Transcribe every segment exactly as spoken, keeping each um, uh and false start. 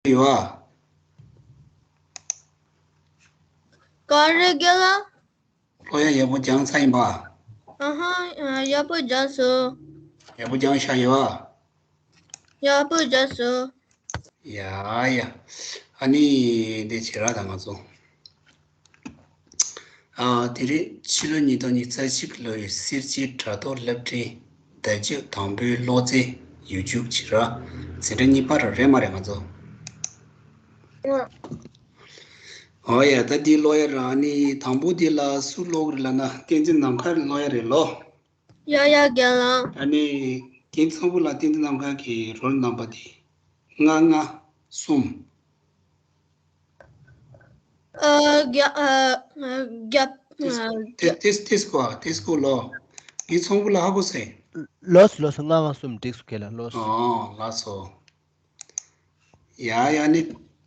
ཡོད་ཨ། ག་རེ་རྒན་ལགས། ཀློག་ཡག་ཡག་པོ་སྦྱངས་ཚར་ཡིན་པ། ཨ་ཧ། ཡག་པོ་སྦྱངས་སོང་། ཡག་པོ་སྦྱངས་ཤག་ཡོད་ཨ། ཡག་པོ་སྦྱངས་སོང་། ཡ་ཡ། ཨ་ནི་དེ་བྱེད་ར་ད་ང་ཚོ། ཨ། དེ་རིང་ཕྱི་ལོ་ཉིས་སྟོང་ཉི་ཤུ་རྩ་གཅིག་ལོའི་སེར་བྱེས་དྲ་ཐོག་སློབ་ཚན་ཟླ་བཅུ་དང་པོའི་ཀློག་རྩལ་ཡུལ་སྐྱོར་བྱེད་ར། འཛིན་གྲྭ་གཉིས་པ་ར་རེད་མ་རེད་ང་ཚོ། ཨོ་ཡ། ད་འདི་ཀློག་ཡ་ར། ཨ་ནི་དང་པོ་འདི་ལ་སུ་ཀློག་རེད་ལབ་ན་བསྟན་འཛིན་ནམ་མཁའ་ཀློག་ཡ་རེད་ལོ། ཡ་ཡ་རྒན་ལགས། ཨ་ནི་རྒན་ཚང་པོ་ལ་བསྟན་འཛིན་ནམ་མཁའ་གི་རོལ་རྣམ་པ་དེ་ལྔ་ལྔ་གསུམ། ཨ། བརྒྱ། ཨ། བརྒྱ། ཏེས་ཏེས་ཏེས་ཀོ་ཨ། ཏེས་ཀོ་ལོ། ངའི་ཚོང་པོ་ལ་ཧ་གོ་སེ། ལོས་ལོས། ལྔ་ལྔ་གསུམ་འགྲིགས་སུ་ཁེལ་ལ་ལོས། ཨོ་ལགས་སོ། ཡ་ཡ། ནི་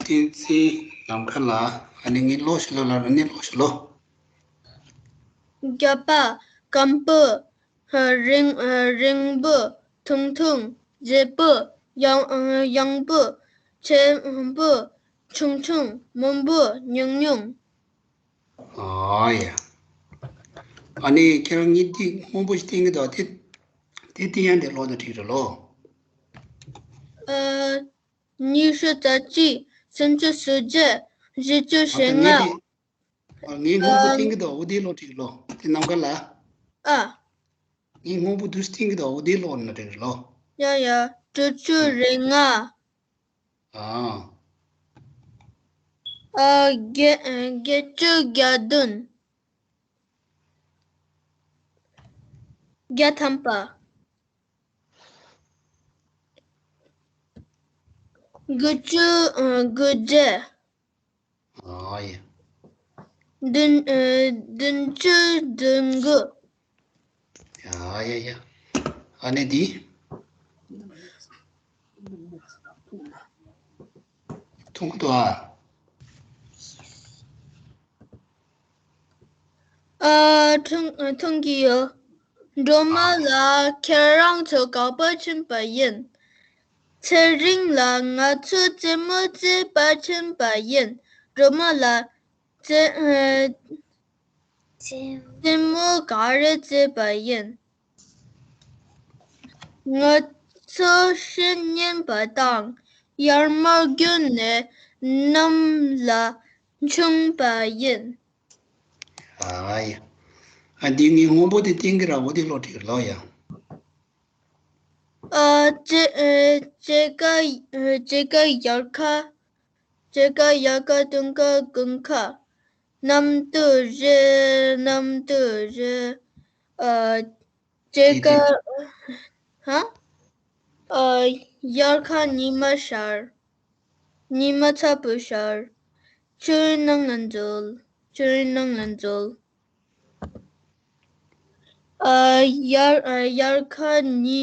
བསྟན་འཛིན་ནམ་མཁའ་ལ། ཨ་ནི་ངའི་ལོ་ཞིག་ལོ་ལ་ར་ནི་ལོ་ཞིག་ལོ། བརྒྱ་པ། སྐམ་པོ། རིང་། རིང་པོ། ཐུང་ཐུང་། བརྗེད་པོ། ཡང་ཡང་པོ། ཆེན་པོ། ཆུང་ཆུང་། མང་པོ། ཉུང་ཉུང་། ཨ་ཡ། ཨ་ནི་ཁྱེད་རང་གཉིས་དེ་སྔོན་པོ་ཞིག་བསྟན་གི་འདུག་དེ་དེ་བསྟན་ཡ་དེ་ཀློག་ན་འགྲིག་རེད་ལོ། ཨ། ཉི་ཤུ་རྩ་གཅིག་སུམ་ཅུ་སོ་བརྒྱད། བཞི་བཅུ་ཞེ་ལྔ། ཨ། ངས་སྔོན་པོ་བསྟན་གི་འདུག་འོ་དེ་ཀློག་འགྲིག་ལོ། དེ་ནམ་མཁའ་ལ། ཨ། ངས་སྔོན་པོ་དུས་བསྟན་གི་འདུག་འོ་དེ་ཀློག་ན་འགྲིག་རེད་ལོ། ཡ་ཡ། དྲུག་ཅུ་རེ་ལྔ། ཨ། ཨ། བརྒྱད། བརྒྱད་ཅུ་གྱ་བདུན། བརྒྱ་ཐམ་པ། དགུ་བཅུ་དགུ་བརྒྱ། ཨ་ཡ། བདུན། ཨ། བདུན་ཅུ་དོན་དགུ། ཡ་ཡ་ཡ། ཨ་ནི་འདི། མཐོང་གི་འདུག་ཨ། ཨ། མཐོང་། མཐོང་གི་ཡོད། སྒྲོལ་མ་ལགས། ཁྱེད་རང་ཚོ་ག་པར་ཕྱིན་པ་ཡིན། ཚེ་རིང་ལགས། ང་ཚོ་རྩེད་མོ་རྩེ་བར་ཕྱིན་པ་ཡིན། སྒྲོལ་མ་ལགས། རྩེད། ཨ། རྩེད་མོ་ག་རེ་རྩེ་བ་ཡིན། ང་ཚོ་ཤི་ཉན་པ་དང་ཡར་མར་བརྒྱུད་ནས་གནམ་ལ་མཆོངས་པ་ཡིན། ཨ་ཡ། ཨ། འདི་ངས་སྔོན་པོ་དེ་བསྟན་གི་ར། འོ་དེ་ཀློག་འགྲིག་ལོ་ཡ། ཨ། སྐྱེ། ཨ། སྐྱེ་རྒ། ཨ། སྐྱེ་རྒ་ཡལ་ག་སྐྱེ་རྒ་ཡལ་ག་སྟོན་ཁ་དགུན་ཁ། གནམ་དུས་བཞི། གནམ་དུས་བཞི། ཨ། སྐྱེ་རྒ། ཧ། ཨ། ཡལ་ག་ཉི་མ་ཤར། ཉི་མ་ཚ་པོ་ཤར། ཆུའི་ནང་ལ་འཛུལ། ཆུའི་ནང་ལ་འཛུལ། ཨ། ཡལ། ཨ། ཡལ་ག་ཉི།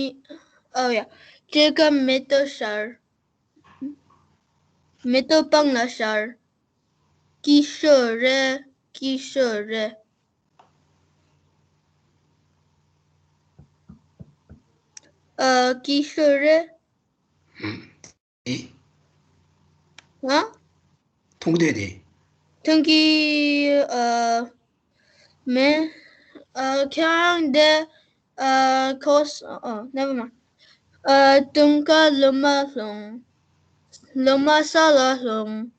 ཨ། ཡ། སྐྱེ་རྒ་མེ་ཏོག་ཤར། མེ་ཏོག་སྤང་ལ་ཤར། སྐྱིད་ཤོས་རེད། སྐྱིད་ཤོས་རེད། ཨ། སྐྱིད་ཤོས་རེད། ཨེ། ང་། མཐོང་གི་འདུག་དེ། མཐོང་གི། ཨ། མེད། ཨ། ཁྱེད་རང་དེ། ཨ། ཁོ་ས། ཨ། never mind. ཨ། དུང་དཀར་ལོ་མ་ལྷུང་། ལོ་མ་ས་ལ་ལྷུང་།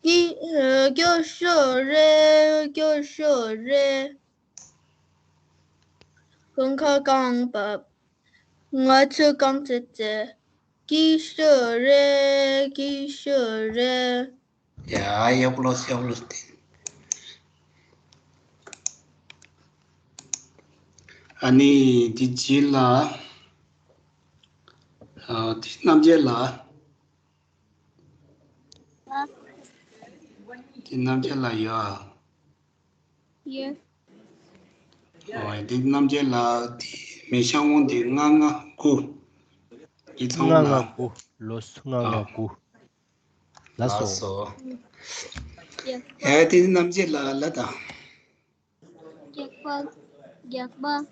སྐྱིད། ཨ། སྐྱིད་ཤོས་རེད། སྐྱིད་ཤོས་རེད། དགུན་ཁ་རྐང་བབས། ང་ཚོས་རྐང་རྩེད་རྩེ། སྐྱིད་ཤོས་རེད། སྐྱིད་ཤོས་རེད། ཡ། ཡག་པོ་ལོས། ཡག་པོ་ལོས་ཏེ། ཨ་ནི་དེ་རྗེས་ལ། ཨ། དེ་རྣམ་རྒྱལ་ལགས། དེ་རྣམ་རྒྱལ་ལགས་ཡོད་ཨ། ཡོད། ཨོ། དེ་རྣམ་རྒྱལ་ལགས་དེ་མེ་ཤ་དབང་དེ་ལྔ་ལྔ་དགུ། ཡིག་ཚང་ལྔ་ལྔ་དགུ། ལོས། ལྔ་ལྔ་དགུ། ལགས་སོ། ལགས་སོ། ཡ། དེ་རྣམ་རྒྱལ་ལགས་ལ་དང་། རྒྱགས་པ། རྒྱགས་པ།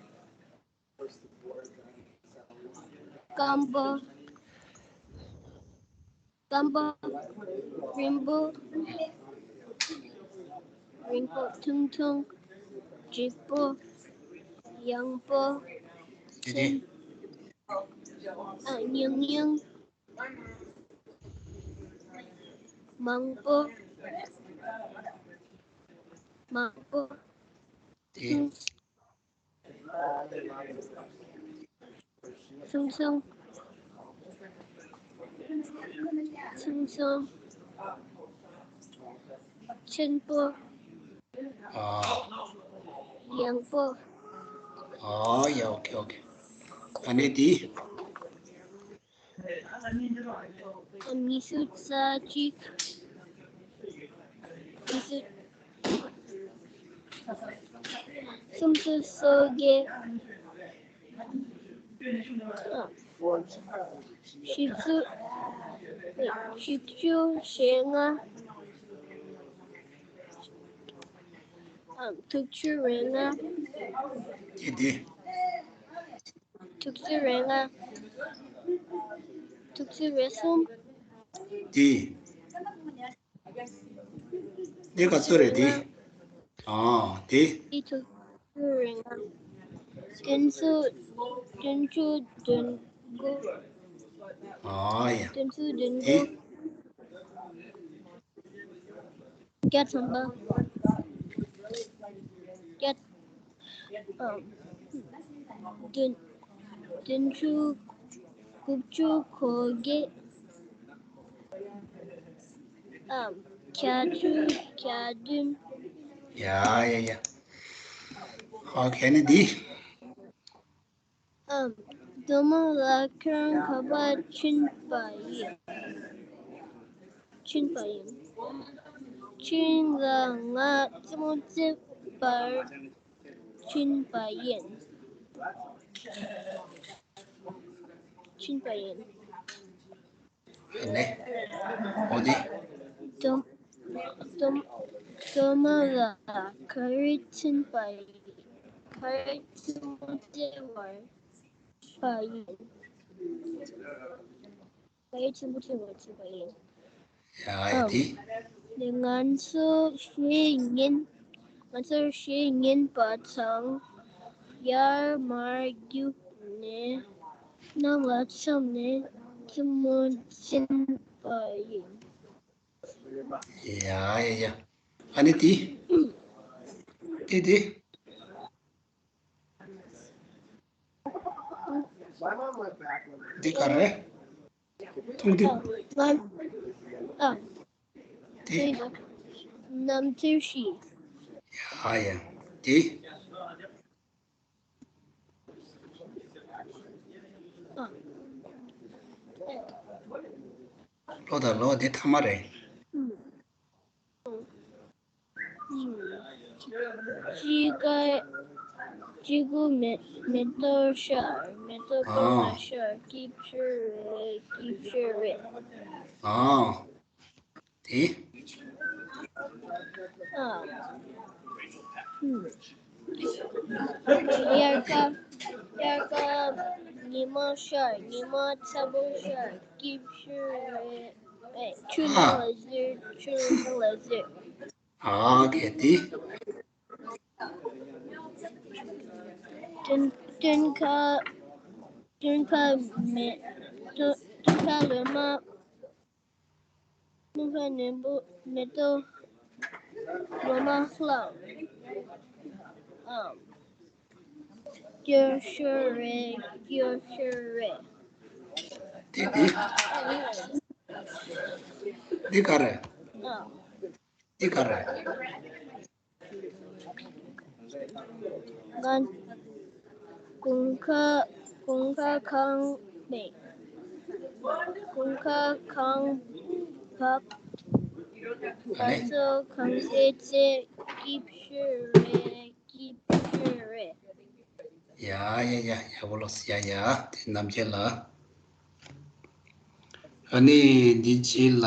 སྐམ་པོ། སྐམ་པོ། རིང་པོ། རིང་པོ། ཐུང་ཐུང་། ལྗིད་པོ། ཡང་པོ། དེ་དེ། ཨ། ཉུང་ཉུང་། མང་པོ། མང་པོ། དེ། ཐུང་ཐུང་། ཐུང་ཐུང་། ཆེན་པོ། ཨ། ཡང་པོ། ཨ་ཡ། ཨོ་ཁེ་ཨོ་ཁེ། ཨ་ནི་དེ། མི་སུ་རྩ་གཅིག་མི་སུ། སུམ་ཅུ་སོ་བརྒྱད། བཞི་བཅུ། བཞི་བཅུ་ཞེ་ལྔ། དྲུག་ཅུ་རེ་ལྔ། དེ་དེ། དྲུག་ཅུ་རེ་ལྔ། དྲུག་ཅུ་རེ་གསུམ། དེ། འདི་ག་ཚོད་རེད་དེ། ཨ་དེ། དེ་དྲུག་ཅུ་རེ་ལྔ། བདུན་ཅུ། བདུན་ཅུ་དོན་དགུ། ཨ་ཡ། བདུན་ཅུ་དོན་དེ། དགུ། བརྒྱ་ཐམ་པ། བརྒྱ། ཨ། བདུན། བདུན་ཅུ། དགུ་བཅུ་གོ་བརྒྱད། ཨ། བརྒྱད་ཅུ་གྱ་བདུན། ཡ་ཡ་ཡ། ཨོ་ཁེ། ཨ་ནི་འདི། ཨམ། རྡོག་མ་ལ་ཁྱོད་རང་ག་པར་ཕྱིན་པ་ཡིན། ཕྱིན་པ་ཡིན། ཕྱིན་ལ། ང་རྩེད་མོ་རྩེ་བར་ཕྱིན་པ་ཡིན། ཕྱིན་པ་ཡིན། ནས། འོ་དེ། རྡོག་རྡོག་རྡོག་མ་ལགས་ག་རེ་ཕྱིན་པ་ཡིན། ག་རེ་རྩེད་མོ་རྩེ་བར་ཕྱིན་པ་ཡིན། ག་རེ་རྩེད་མོ་རྩེ་བར་ཕྱིན་པ་ཡིན། ཡ་ཡ་དེ། ཨམ། ང་ཚོ་གཞས་ཉན། ང་ཚོ་གཞས་ཉན་པ་དང་ཡར་མར་རྒྱུགས་ནས། གནམ་ལ་འཆམ་ནས་རྩེད་མོ་རྩེ་བ་ཡིན། ཡ་ཡ་ཡ། ཨ་ནི་དེ། དེ་དེ། འདི་ག་རེ། མཐོང་དུས། ང་། ཨ། དེ། རྣམ་ཐར་ཞིག་ཡ་ཡ། དེ། ཨ། ལོ་དང་ལོ་དེ་ཐ་མ་རེད། ཨུམ། དཔྱིད་ཀ་དཔྱིད་ཀ་མེ་མེ་ཏོག་ཤར། མེ་ཏོག་ཨ། གང་ལ་ཤར། སྐྱིད་ཤོས་རེད། སྐྱིད་ཤོས་རེད། ཨ། དེ། ཨ། ཧུམ། དབྱར་ཁ། དབྱར་ཁ་ཉི་མ་ཤར། ཉི་མ་ཚ་པོ་ཤར། སྐྱིད་ཤོས་རེད། ཨེ། ཆུ་ནང་ལ་འཛུལ། ཆུ་ནང་ལ་འཛུལ། ཨ། གལ་ཏེ། སྟོན་སྟོན་ཁ། སྟོན་ཁ་མེ་སྟོན་སྟོན་ཁ་ལོ་མ། སྟོན་ཁ་ནས་བུ་མེ་ཏོག་ལོ་མ་ལྷག་ཨ། སྐྱིད་ཤོས་རེད། སྐྱིད་ཤོས་རེད། དེ་དེ། འདི་ག་རེད། ཨ། འདི་ག་རེད། ང་། དགུན་ཁ། དགུན་ཁ་གངས་མེད། དགུན་ཁ་གངས་བབས། ང་ཚོ་གངས་རྫས་རྫས། སྐྱིད་ཤོས་རེད། སྐྱིད་ཤོས་རེད། ཡ་ཡ་ཡ། ཡག་པོ་ལོས། ཡ་ཡ། དེ་རྣམ་རྒྱལ་ལགས། ཨ་ནི་འདི་རྗེས་ལ།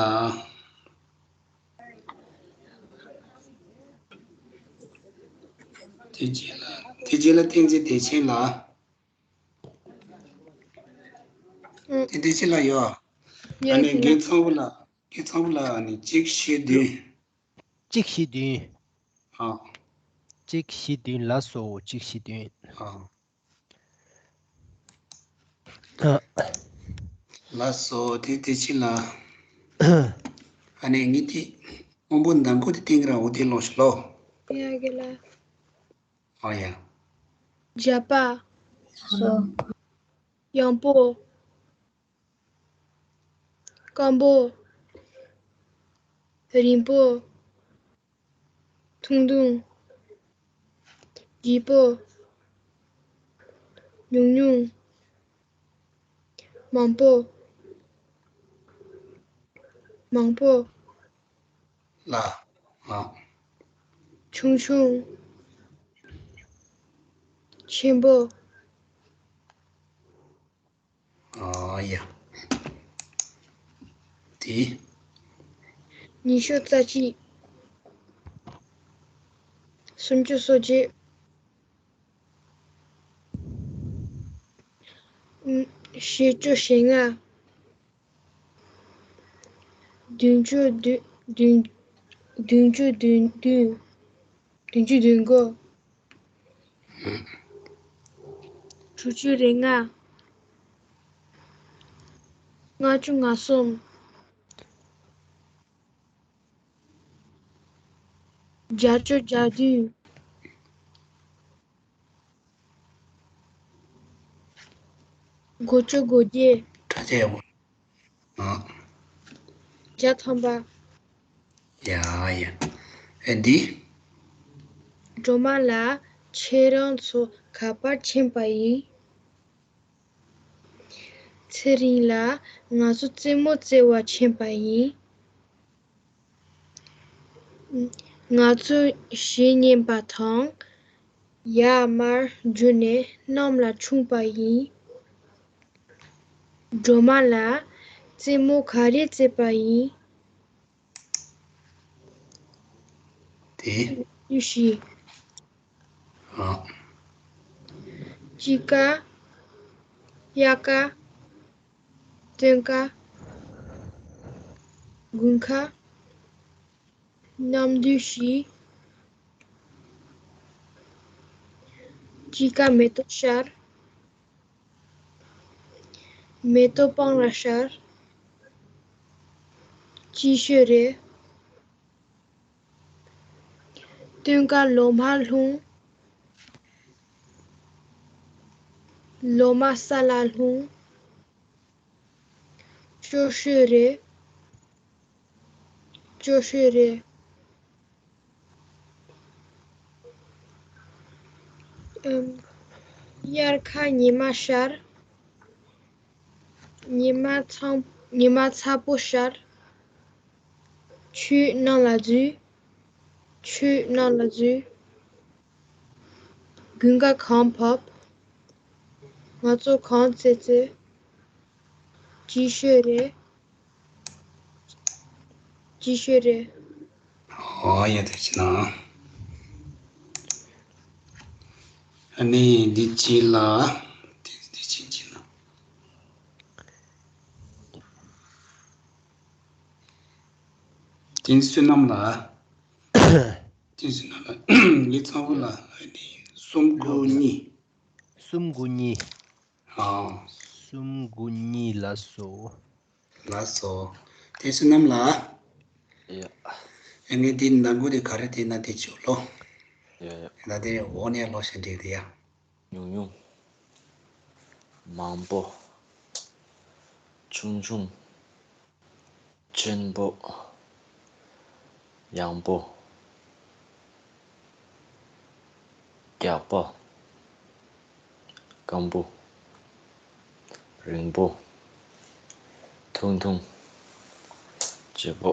དེ་རྗེས་ལ། དེ་རྗེས་ལ་བསྟན་འཛིན་བདེ་ཆེན་ལགས། ཨུ། དེ་བདེ་ཆེན་ལགས་ཡོད། ཨ་ནི་རྒན་ཚངས་པོ་ལགས། རྒན་ཚངས་པོ་ལགས། ཨ་ནི་གཅིག་བཞི་བདུན། གཅིག་བཞི་བདུན། ཨ། གཅིག་བཞི་བདུན། ལགས་སོ། གཅིག་བཞི་བདུན། ཨ། ཨ། ལགས་སོ། དེ་དེ་ཕྱིན་ལ། ཨ་ནི་ངས་དེ་དབང་པོ་ནང་ཁུལ་དེ་སྟེང་རང་འོ་དེ་ལོངས་ཤིག་ལོ། ཡ་གི་ལ། ཨ་ཡ། བརྒྱ་པ། སོ། ཡང་པོ། སྐམ་པོ། རིང་པོ། ཐུང་ཐུང་། ལྗིད་པོ། ཉུང་ཉུང་། མང་པོ། མང་པོ། ལ། ལ། ཆུང་ཆུང་། ཆེན་པོ། ཨ་ཡ། དེ། ཉི་ཤུ་རྩ་གཅིག་སུམ་ཅུ་སོ་བརྒྱད། ཨུམ། བཞི་བཅུ་ཞེ་ལྔ། བདུན་ཅུ་བདུན། བདུན། བདུན་ཅུ་བདུན། བདུན། བདུན་ཅུ་བདུན་དགུ། དྲུག་ཅུ་རེ་ལྔ། ལྔ་བཅུ་ང་གསུམ། བརྒྱད་ཅུ་གྱ་བདུན། དགུ་བཅུ་གོ་བརྒྱད། དྲ་རྒྱ་ཡག་པོ། ཨ། བརྒྱ་ཐམ་པ། ཡ་ཡ། ཨེ་འདི། སྒྲོལ་མ་ལགས། ཁྱེད་རང་ཚོ་ག་པར་ཕྱིན་པ་ཡིན། ཚེ་རིང་ལགས། ང་ཚོ་རྩེད་མོ་རྩེ་བར་ཕྱིན་པ་ཡིན། ང་ཚོས་གཞས་ཉན་པ་དང་། ཡར་མར་རྒྱུགས་ནས་གནམ་ལ་མཆོངས་པ་ཡིན། སྒྲོལ་མ་ལགས། རྩེད་མོ་ག་རེ་རྩེས་པ་ཡིན། དེ། ཡུ་ཤི། ཨ། དཔྱིད་ཀ། དབྱར་ཀ། སྟོན་ཀ། དགུན་ཁ། གནམ་དུས་བཞི། དཔྱིད་ཀ་མེ་ཏོག་ཤར། མེ་ཏོག་སྤང་ལ་ཤར། སྐྱིད་ཤོས་རེད། སྟོན་ཀ་ལོ་མ་ལྷུང་། ལོ་མ་ས་ལ་ལྷུང་། སྐྱོ་ཤོས་རེད། སྐྱོ་ཤོས་རེད། ཨམ། དབྱར་ཁ་ཉི་མ་ཤར། ཉི་མ་ཚ། ཉི་མ་ཚ་པོ་ཤར། ཆུ་ནང་ལ་འཛུལ། ཆུ་ནང་ལ་འཛུལ། དགུན་ཁ་གངས་བབས། ང་ཚོ་གངས་རྩེད་རྩེ། སྐྱིད་ཤོས་རེད། སྐྱིད་ཤོས་རེད། ཨོ་ཡ། དེ་བྱས་ན། ཨ་ནི་འདི་ཅི་ལ། འདི་འདི་ཅི་ཅི་ལ། དེ་བསོད་ནམས་ལ། དེ་བསོད་ནམས་ལ། ལི་ཚང་བོ་ལ། ཨ་ནི་གསུམ་དགུ་གཉིས། གསུམ་དགུ་གཉིས། ཨ། གསུམ་དགུ་གཉིས། ལགས་སོ། ལགས་སོ། དེ་བསོད་ནམས་ལ། ཡ། ཨ་ནི་འདི་ནང་ཁུལ་དེ་ག་རེ་བལྟས་ན་དེ་ཆོག་ལོ། ཡ་ཡ། ད་དེ་འོག་ནས་ལོ་ཞེས་འགྲིག་དེ་ཡ། ཉུང་ཉུང་། མང་པོ། ཆུང་ཆུང་། ཆེན་པོ། ཡང་པོ། རྒྱགས་པ། སྐམ་པོ། རིང་པོ། ཐུང་ཐུང་། ལྗིད་པོ།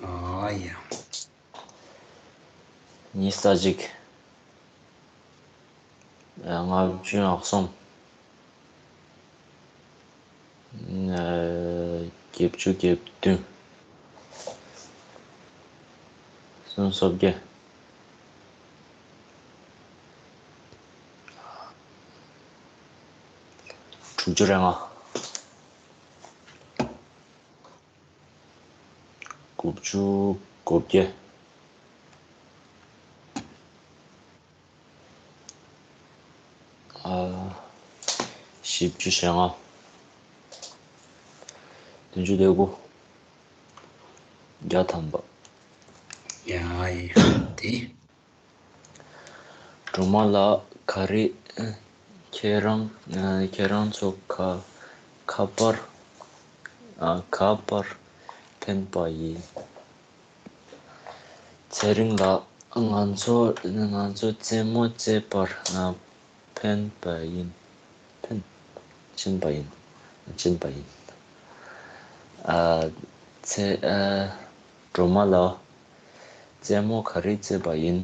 ཨ་ཡ། ཉི་ཤུ་རྩ་གཅིག་ལྔ་བཅུ་ང་གསུམ། བརྒྱད་ཅུ་གྱ་བདུན། སུམ་ཅུ་སོ་བརྒྱད། དྲུག་ཅུ་རེ་ལྔ། དགུ་བཅུ་གོ་བརྒྱད། ཨ། བཞི་བཅུ་ཞེ་ལྔ། བདུན་ཅུ་དོན་དགུ། བརྒྱ་ཐམ་པ། ཡ་ཡ་དེ། སྒྲོལ་མ་ལགས། ག་རེ། ཁྱེད་རང་ཁྱེད་རང་ཚོ་ག་ག་པར། ཨ། ག་པར་ཕེབས་པ་ཡིན། ཚེ་རིང་ལགས། ང་ཚོ་ང་ཚོ་རྩེད་མོ་རྩེ་བར་ཕེབས་པ་ཡིན། ཕེབས། ཕྱིན་པ་ཡིན། ཕྱིན་པ་ཡིན། ཨ། ཚེ། ཨ། སྒྲོལ་མ་ལགས། རྩེད་མོ་ག་རེ་རྩེ་བ་ཡིན།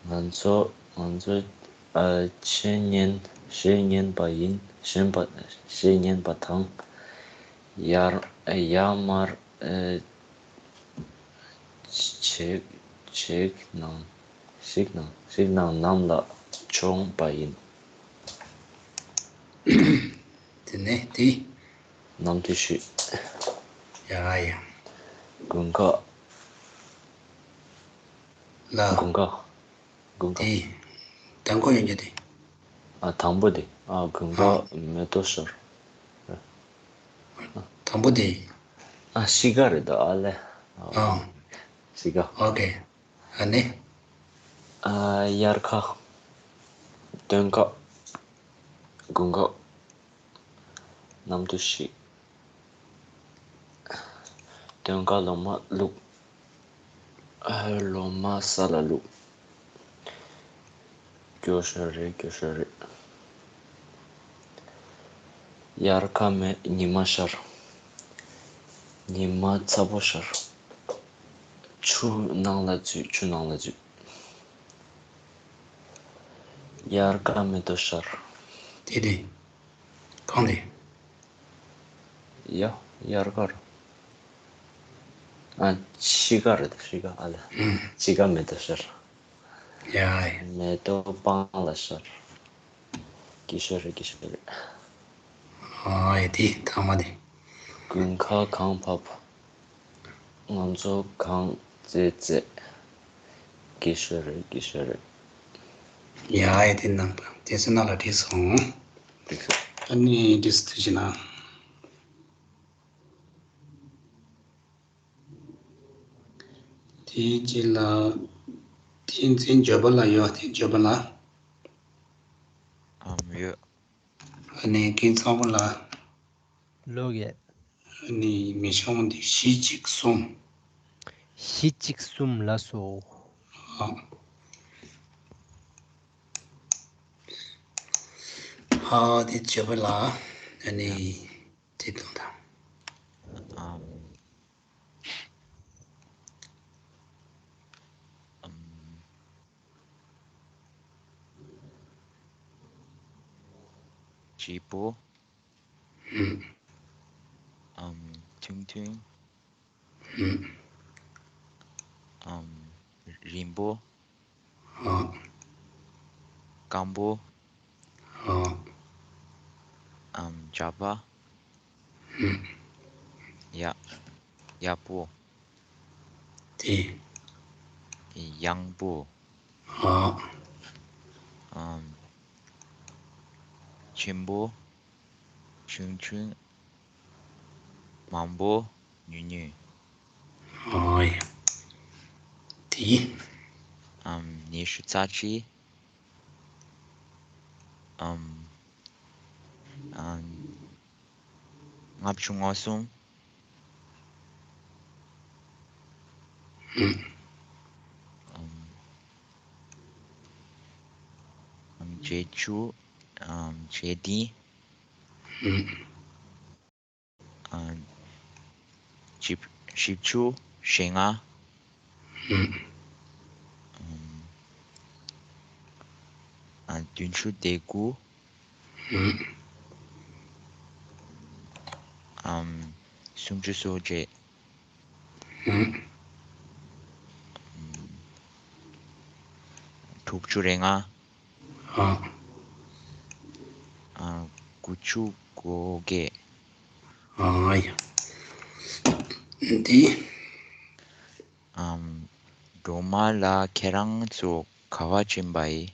ང་ཚོ་ང་ཚོ། ཨ། ཆེད་ཉན་གཞས་ཉན་པ་ཡིན། གཞས་པ་གཞས་ཉན་པ་དང་། ཡར་ཡར་མར། ཨ། ཅིག་ཅིག་ནང་ཞིག་ནང་ཞིག་ནང་གནམ་ལ་མཆོངས་པ་ཡིན། དེ་ནས་དེ། གནམ་དུས་ཤིག་ཡ་ཡ། དགུན་ཁ། ལ། དགུན་ཁ། དགུན་ཁ། དེ། དང་པོ་ཡོང་རྒྱུ་དེ། ཨ། དང་པོ་དེ། ཨ། དགུན་ཁ། ཨ། མེ་ཏོག་ཤར། དང་པོ་དེ། ཨ། དཔྱིད་ཀ་རེད་ད། ཨ་ལེ། ཨ། དཔྱིད་ཀ། ཨོ་ཁེ། ཨ་ནི། ཨ། དབྱར་ཁ། སྟོན་ཁ། དགུན་ཁ། གནམ་དུས་ཤིག་སྟོན་ཁ་ལོ་མ་བླུགས། ལོ་མ་ས་ལ་བླུགས། སྐྱོ་ཤོས་རེད། སྐྱོ་ཤོས་རེད། དབྱར་ཁ་མེད། ཉི་མ་ཤར། ཉི་མ་ཚ་པོ་ཤར། ཆུ་ནང་ལ་འཛུལ། ཆུ་ནང་ལ་འཛུལ། དབྱར་ཁ་མེ་ཏོག་ཤར། དེ་དེ། གང་དེ། ཡ། དབྱར་ཁ་རེད། ཨ། དཔྱིད་ཀ་རེད། དཔྱིད་ཀ། ཨ་ལ། ཨུམ། དཔྱིད་ཀ་མེ་ཏོག་ཤར། ཡ་ཡ། མེ་ཏོག་སྤང་ལ་ཤར། སྐྱིད་ཤོས་རེད། སྐྱིད་ཤོས་རེད། ཨ་ཡ། དེ་ཐ་མ་དེ། དགུན་ཁ་གངས་བབས། ང་ཚོ་གངས་རྩེད་རྩེད། སྐྱིད་ཤོས་རེད། སྐྱིད་ཤོས་རེད། ཡ་ཡ། དེ་ནང་དེ་སུ་ན་ལ་བྲིས་སོང་། འགྲིག་སོང་། ཨ་ནི་འདི་སུ་ཐུགས་ཆེ་ན། དེའི་རྗེས་ལ་བསྟན་འཛིན་འབྱོར་པ་ལགས་ཡོད། བསྟན་འབྱོར་པ་ལགས། ཨམ་ཡོད། ཨ་ནི་རྒན་ཚང་པོ་ལགས། ལོག་ཡོད། ཨ་ནི་མི་ཤོང་འདི་བཞི་གཅིག་གསུམ། བཞི་གཅིག་གསུམ་ལགས་སོ། ཨ། ཨ། དེ་འབྱོར་པ་ལགས། ཨ་ནི་དེ་དང་དང་། ཨམ། ཨམ། སྐྱིད་པོ། ཨམ། ཐུང་ཐུང་། ཨམ། རིང་པོ། སྐམ་པོ། ཨམ། འཇགས་པ། ཡག་ཡག་པོ། དེ། ཡངས་པོ། ཨམ། ཆེན་པོ། ཆུང་ཆུང་། མང་པོ། ཉུང་ཉུང་། ཨོ་ཡ། དེ། ཨམ། ཉི་ཤུ་རྩ་གཅིག་ཨམ། ཨམ། ལྔ་བཅུ་ང་གསུམ། ཨམ། ཨམ། བརྒྱད་ཅུ། ཨམ། བརྒྱད་བདུན། ཨ། བཞི་བཞི་བཅུ་ཞེ་ལྔ། ཨ། བདུན་ཅུ་དོན་དགུ། ཨ། སུམ་ཅུ་སོ་བརྒྱད། དྲུག་ཅུ་རེ་ལྔ། ཨ། དགུ་བཅུ་གོ་བརྒྱད། ཨ་ཡ། འདི། ཨམ། སྒྲོལ་མ་ལགས་ཁྱེད་རང་ཚོ་ག་པར་ཕྱིན་པ་ཡིན།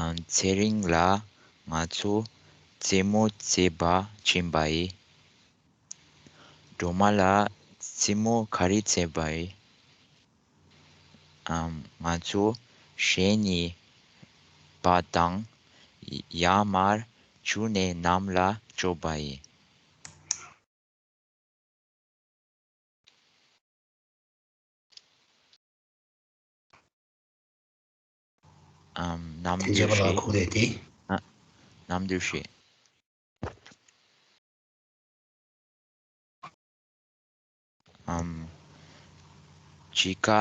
ཨམ། ཚེ་རིང་ལགས་ང་ཚོ་རྩེད་མོ་རྩེ་བར་ཕྱིན་པ་ཡིན། སྒྲོལ་མ་ལགས་རྩེད་མོ་ག་རེ་རྩེ་བ་ཡིན། ཨམ། ང་ཚོ་གཞས་ནི་པ་དང་ཡར་མར་བྱུག་ནས་གནམ་ལ་སྐྱོད་པ་ཡིན། ཨམ། གནམ་དེ་འཇགས་པ་ལ་གོ་བསྡད་དེ། ཨ། གནམ་དུ་ཤི། ཨམ། དཔྱིད་ཀ།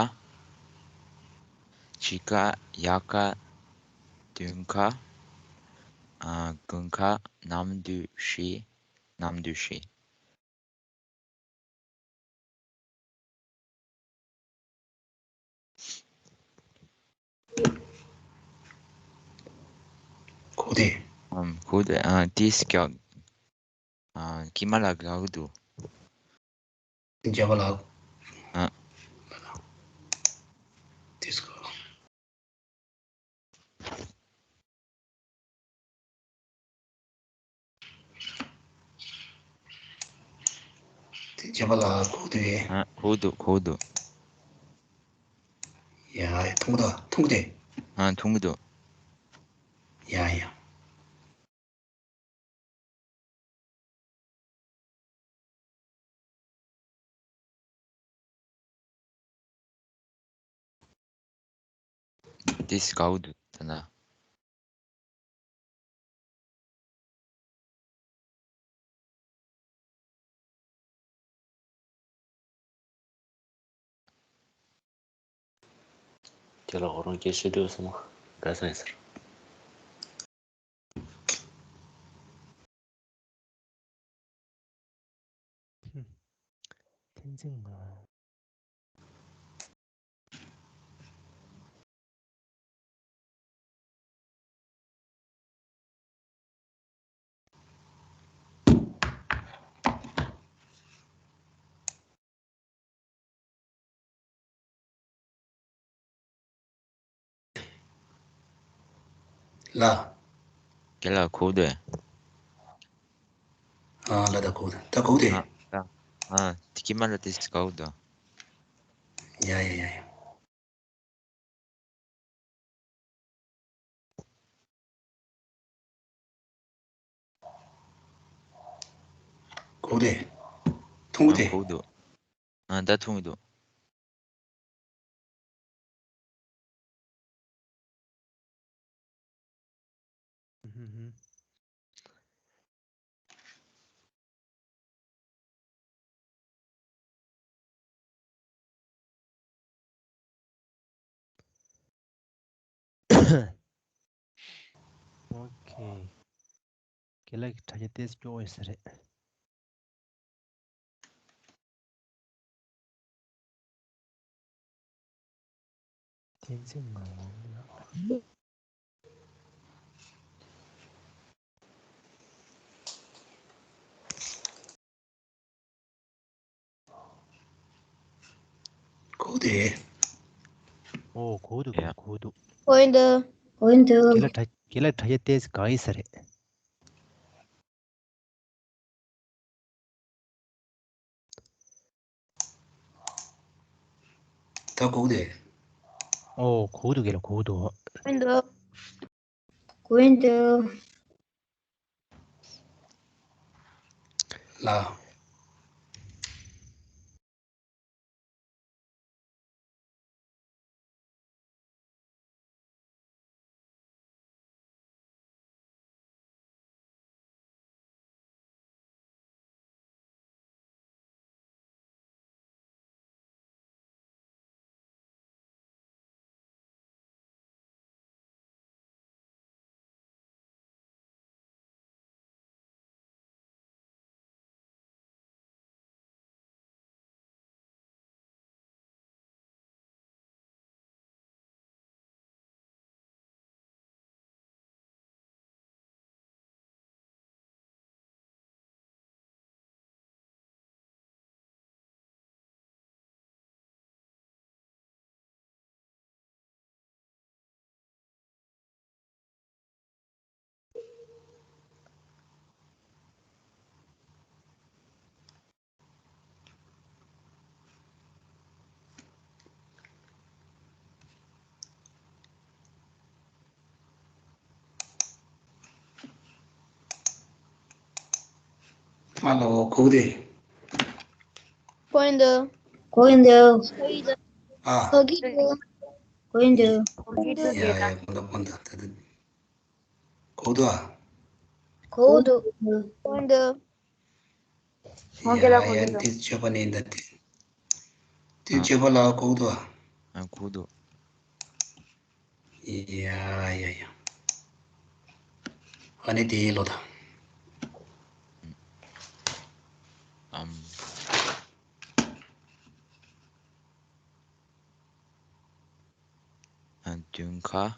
དཔྱིད་ཀ། དབྱར་ཀ། སྟོན་ཀ། ཨ། དགུན་ཀ། གནམ་དུ་ཤི། གནམ་དུ་ཤི། གོ་བསྡད། ཨམ། གོ་བསྡད། ཨ། ཏིས་ཀྱག་ཨ། ཀི་མ་ལ་ག་གུ་དུ། འཇགས་པ་ལ། ཨ། ཏིས་ཀོ། དེ་བྱས་པ་ལ་གོ་དུས། ཨ། གོ་འདུག་གོ་འདུག་ཡ་ཡ། མཐོང་གི་འདུག་མཐོང་གི་འདུག་ཨ། མཐོང་གི་འདུག་ཡ་ཡ། འདི་དགའ་བོ་འདུག་ད་ན། དེ་ལ་ཁོ་རང་སྐད་ཆ་འདྲི་སོང་ན་དགའ་ས་ཡིན་ཟེར། ཧུམ། ཐེན་ཙིང་ང་། ལ། རྒན་ལགས་གོ་འདུག་ཨ། ལ་ད་གོ་འདུག་ད་གོ་འདུག་ཨ། ད། ཨ། དེ་ཀྱི་མ་ལ་དེ་གོ་འདུག་ཡ་ཡ་ཡ་ཡ། གོ་དེ། མཐོང་གི་དེ། གོ་འདུག་ཨ། ད་མཐོང་གི་འདུག་ཨོ་ཁེ། ཁྱེད་ལ་དྲ་རྒྱ་ཏོག་ཙམ་སྐྱོ་བོ་ཡོད་ས་རེད། ཐེན་ཙིང་ང་ལ། གོ་དེ། ཨོ། གོ་འདུག་ཡ། གོ་འདུག་གོ་ཡིན་འདུག་གོ་ཡིན་འདུག་ཁྱེད་ལ་དྲ་ཁྱེད་ལ་དྲ་རྒྱ་ཏོག་ཙམ་དགའ་ཡི་ས་རེད། ད་གོ་དེ། ཨོ། གོ་འདུག་ཁྱེད་ལ་གོ་འདུག་གོ་ཡིན་འདུག་གོ་ཡིན་འདུག་ལ། ཨ་ལོ། གོ་གི་འདུག་གོ་ཡིན་འདུག་གོ་ཡིན་འདུག་ཨ། གོ་གི་འདུག་གོ་ཡིན་འདུག་གོ་གི་འདུག་ཡ་ཡ། གོ་འདུག་གོ་འདུག་ད་ད། གོ་འདུག་ཨ། གོ་འདུག་གོ་འདུག་ཧོང་གེ་ལ་ཡ་གོ་ཡ། འདུག་དེ་སྤྱོད་པ་ནི་འདི་དེ། དེ་ཨ། སྤྱོད་པ་ལ་གོ་འདུག་ཨ། ཨ། གོ་འདུག་ཡ་ཡ་ཡ། ཨ་ནི་དེ་ལོ་ད། ཨམ། ཨ། མདུན་ཁ།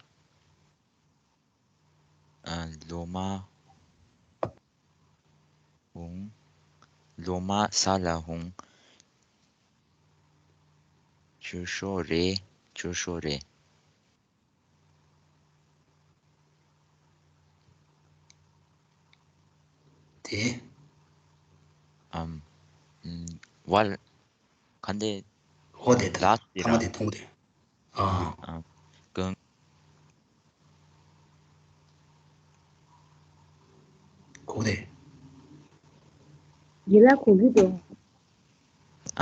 ཨ། ལོ་མ་འོང་། ལོ་མ་ས་ལ་འོང་། སྐྱུར་ཤོག་རེད། སྐྱུར་ཤོག་རེད། དེ། ཨམ། ཝལ། ག་འདི། ཨོ་དེ་ད། ལ་དེ་ཐ་མ་ར། དེ་མཐོང་དེ། ཨ། ཨ། གང་། གོ་དེ། ཡི་ལ་གོ་གི་འདུག་